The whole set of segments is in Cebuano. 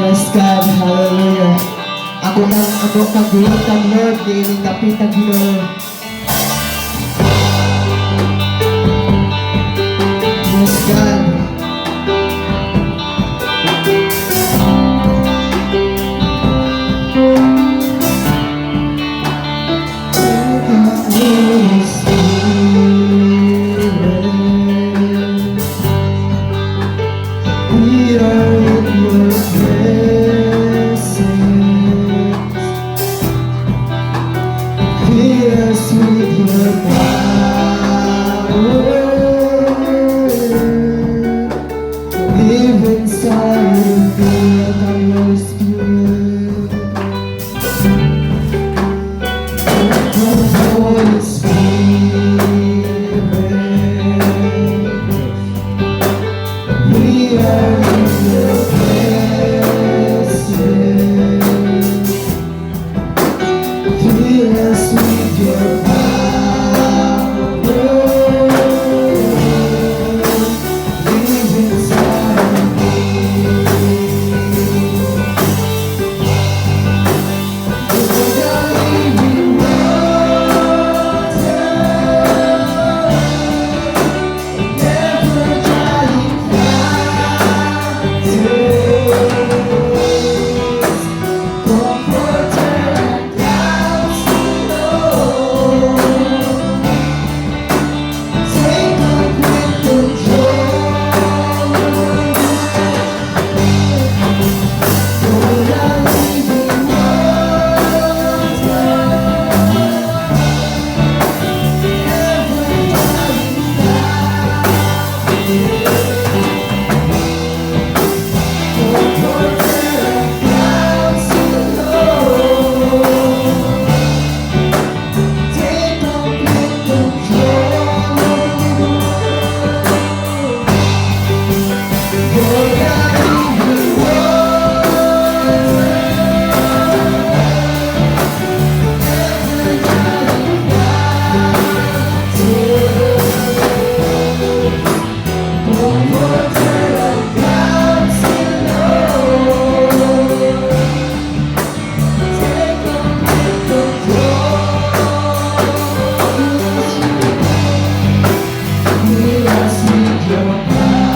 Yes, God. Hallelujah. Ako kang amo kang giuntan, Lord, niining dapita, Ginoo. Yes, God. Holy Spirit, we are in your presence. Fill us with your power. Live inside of me, welcome Holy Spirit. Welcome, Holy Spirit. We are in your presence. Fill us with your power. Live inside of me. You're the living water, never drying fountains, comforter and counselor. Take complete control. You're the living water, never dying fountain, comforter and counselor. Take complete control. You're the living water, never dying fountain, comforter and counselor. Take complete control. Fill us with your power.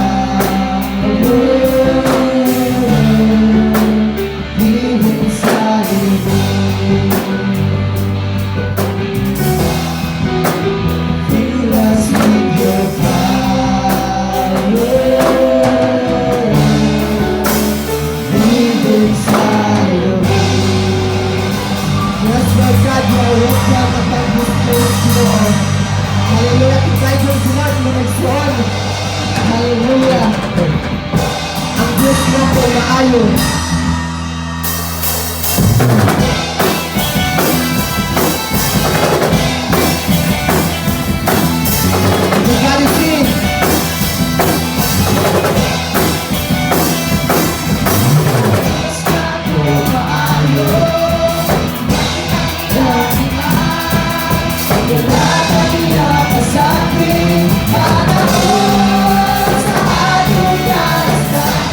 Live inside of me. Fill us with your power. Live inside of me. Yes, Lord God, you are welcome upon this place, Ginoo. Hallelujah. Invite si Lord, mga igsoon. Hallelujah. Ang Diyos nato maayo. Everybody sing. Diyos nato maayo. Wala niya pasakit, panahon sa atong kalasdanan.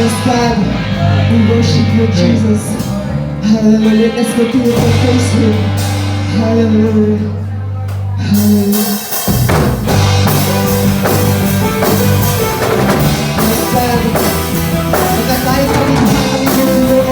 Yes, God. We worship you, Jesus. Hallelujah. Let's continue to praise Him. Hallelujah. Hallelujah. Yes, God. Magkatayo kami sa kami ng Ginoo.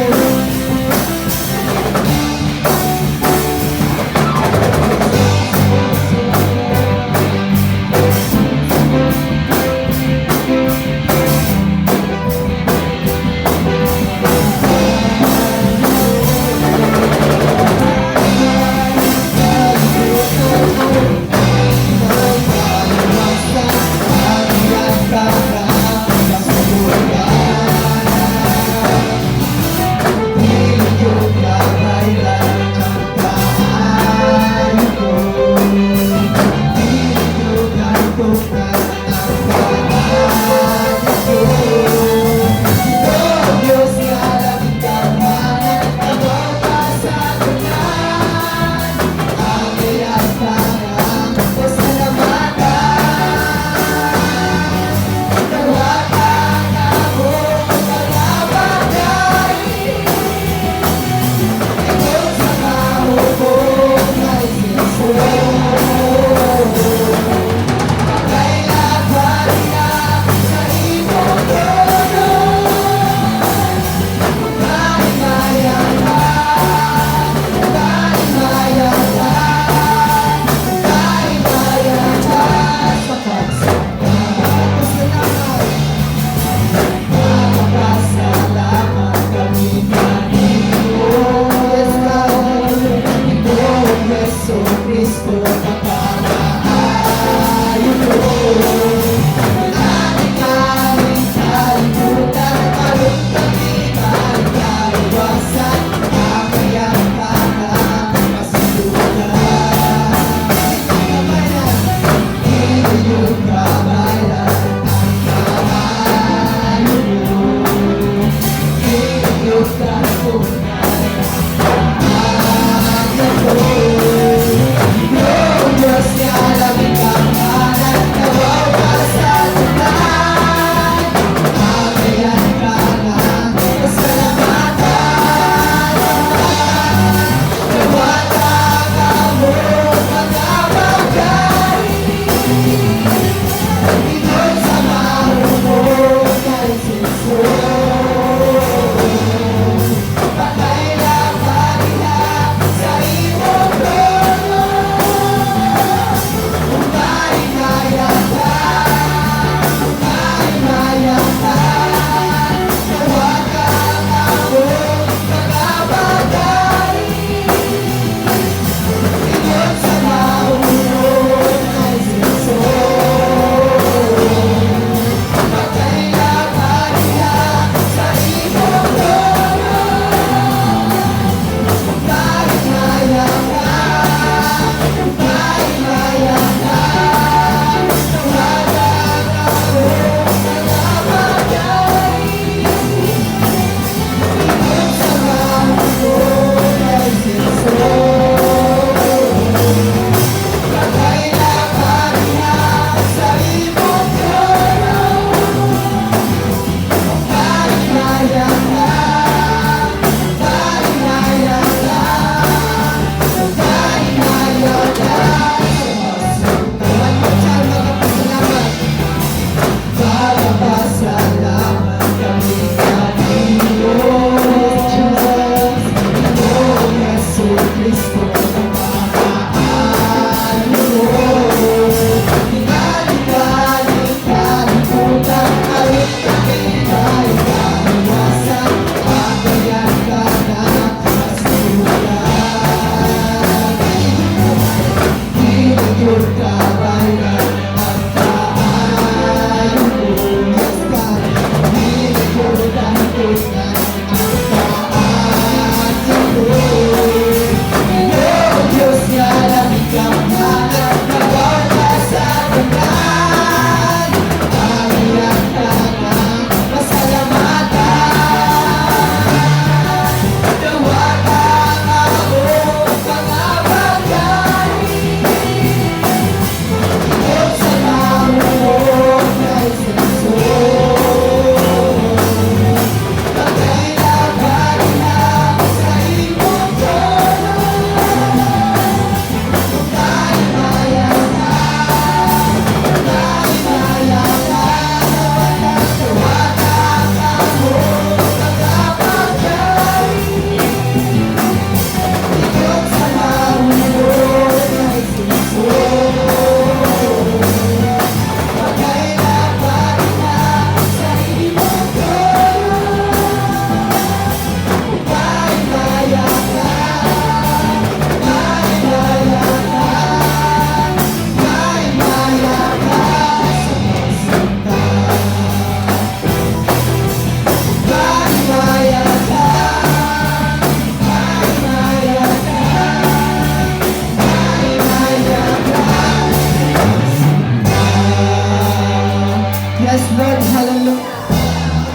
atong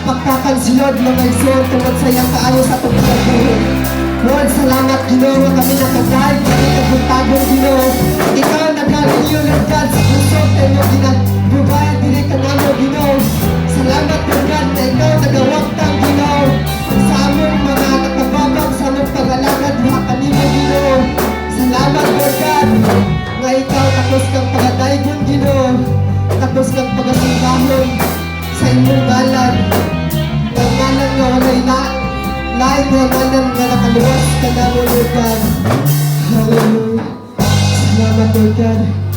pakpakan si Lord, mga igsoon, tungod sa iyang kaayo sa atong kinabuhi. Lord, salamat, Ginoo, nga kami nakadayeg, kami kabuntagon, Ginoo. Ikaw nagalinyo, Lord God, sa kusog sa imong ginabubayan diri kanamo, Ginoo. Salamat, Lord God, na ikaw nagawaktang, Ginoo, sa among mga nakababag sa among pag-alagad duha kanimo, Ginoo. Salamat, Lord God, nga ikaw takos kang pagadaygon, Ginoo. Takos kang pagasimbahon sa imong ngalan. Nga ngalan nga walay lain nga ngalan nga nakaluwas kanamo, Lord God. Hallelujah. Salamat, Lord God.